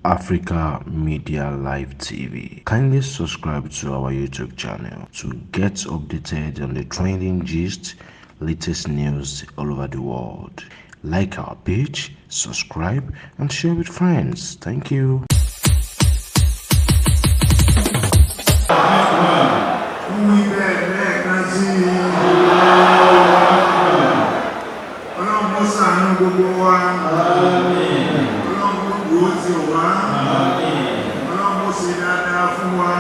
Africa Media Live TV. Kindly subscribe to our YouTube channel to get updated on the trending gist, latest news all over the world. Like our page, subscribe, and share with friends. Thank you. Wí bẹ́ẹ̀ lẹ́ẹ̀kan sí i. Ọlọ́run kó ṣàánú gbogbo wa. Ọlọ́run kó dúró tì wá. Ọlọ́run kó ṣe dáadáa fún wa.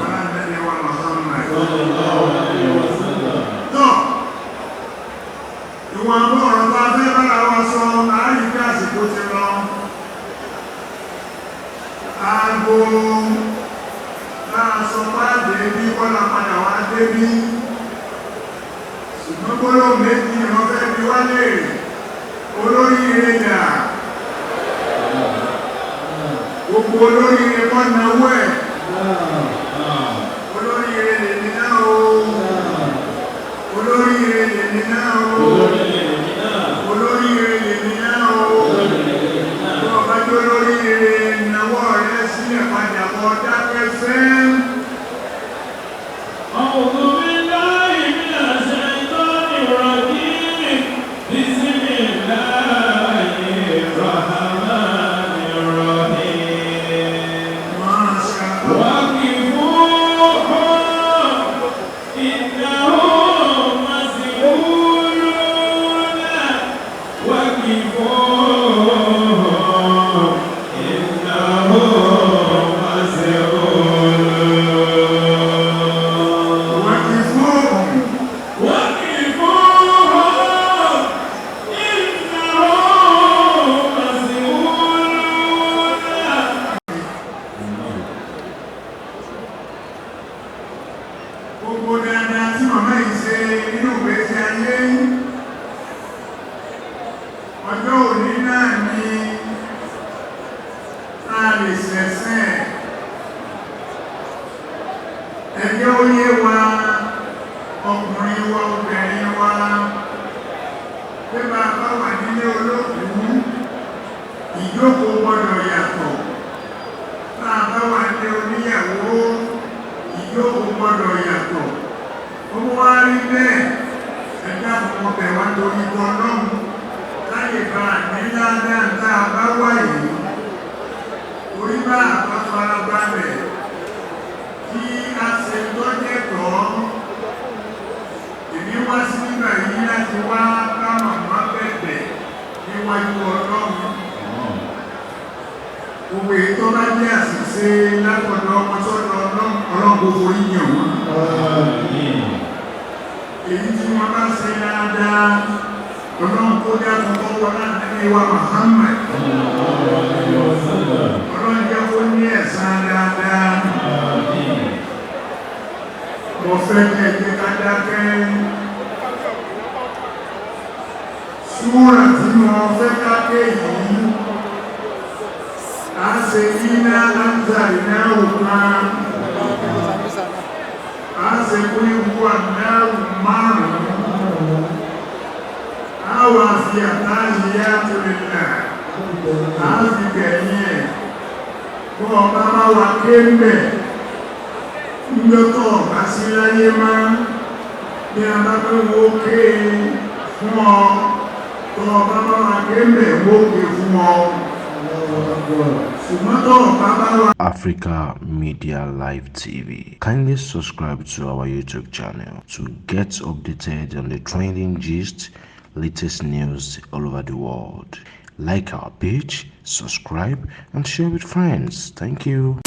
Ọlọ́run wa Muhammad. Tó ìwọ̀n àbọ̀ ọ̀rọ̀ bá fẹ́ bára wa sọ àárín bí àsìkò ti lọ. Aago náà sọ bá débí kọ́lá padà wá débí, ṣùgbọ́n gbólóhùn méjì ni wọ́n fẹ́ fi wá léèrè: olóríire dà? Gbogbo olóríire kọ́ náwó ẹ̀. Olóríire lèmi náà o, olóríire lèmi náà o, olóríire lèmi náà o. Tó o bá jẹ́ olóríire, náwó rẹ sílẹ̀ padà bọ̀ dákẹ́ fẹ́. أعوذ بالله من الشيطان الرجيم. بسم الله الرحمن الرحيم. Masha Allah. وقفوهم إنهم مسؤولون. وقفوهم إنهم مسؤولون. وقفوهم. وقفوهم إنهم مسؤولون. Gbogbo dáadáa tí màmá yìí ṣe nínú ìgbésí ayé, ọjọ́ òní náà ni a lè ṣẹ̀ṣẹ̀ ẹjẹ́ ó yé wa, ọkùnrin wa, obìnrin wa, pé bá a bá wà nílé olókùú, ìjókòó gbọ́dọ̀ yàtọ̀. Bá a bá wà nílé oníyàwó, ìjókòó gbọ́dọ̀ yàtọ̀. Ó mú wá rí bẹ́ẹ̀, ẹ̀dá fún ọbẹ̀ wá torí Ọlọ́run láyè bá ní ládàá tá a bá wà yìí. Orí bá a bá farabalẹ̀ kí a ṣe tọ́jẹ̀tọ́. Èmi wá sí nígbà yìí láti wá bá màmá bẹ̀bẹ̀ níwájú Ọlọ́run. Gbogbo èyí tó bá jẹ́ àṣìṣe látọ̀dọ̀ ọmọ sọ́dọ̀ Ọlọ́run, Ọlọ́run kò forí yàn wọ́n. Èyí tí wọ́n bá ṣe dáadáa, Ọlọ́run kó dákun kọ́ wọlé Ànábì wa Muhammad. Ọlọ́run jẹ́ kó ní ẹ̀san dáadáa. Mo fẹ́ kí ẹ jẹ́ ká dákẹ́. Súrà tí mo fẹ́ ká ké yìí, a ṣe iná áńzà iná òkan, a ṣe kúrú àdáwù márùn-ún, a wà fi àtàlìyá tó lè là, a fi gbẹ̀yìn ẹ̀. Bọ́ ọba bá wà ké ń bẹ̀, ńgbẹ́tọ̀ ọ̀bá sí láyé má, bí a bá fẹ́ wo ké fún ọ, tọ́ ọba bá wà ké ń bẹ̀, wó ké fún ọ. Ṣùgbọ́n tọ́ ọba bá wà Africa Media Live TV. Kindly subscribe to our YouTube channel to get updated on the trending gist, latest news all over the world. Like our page, subscribe, and share with friends. Thank you.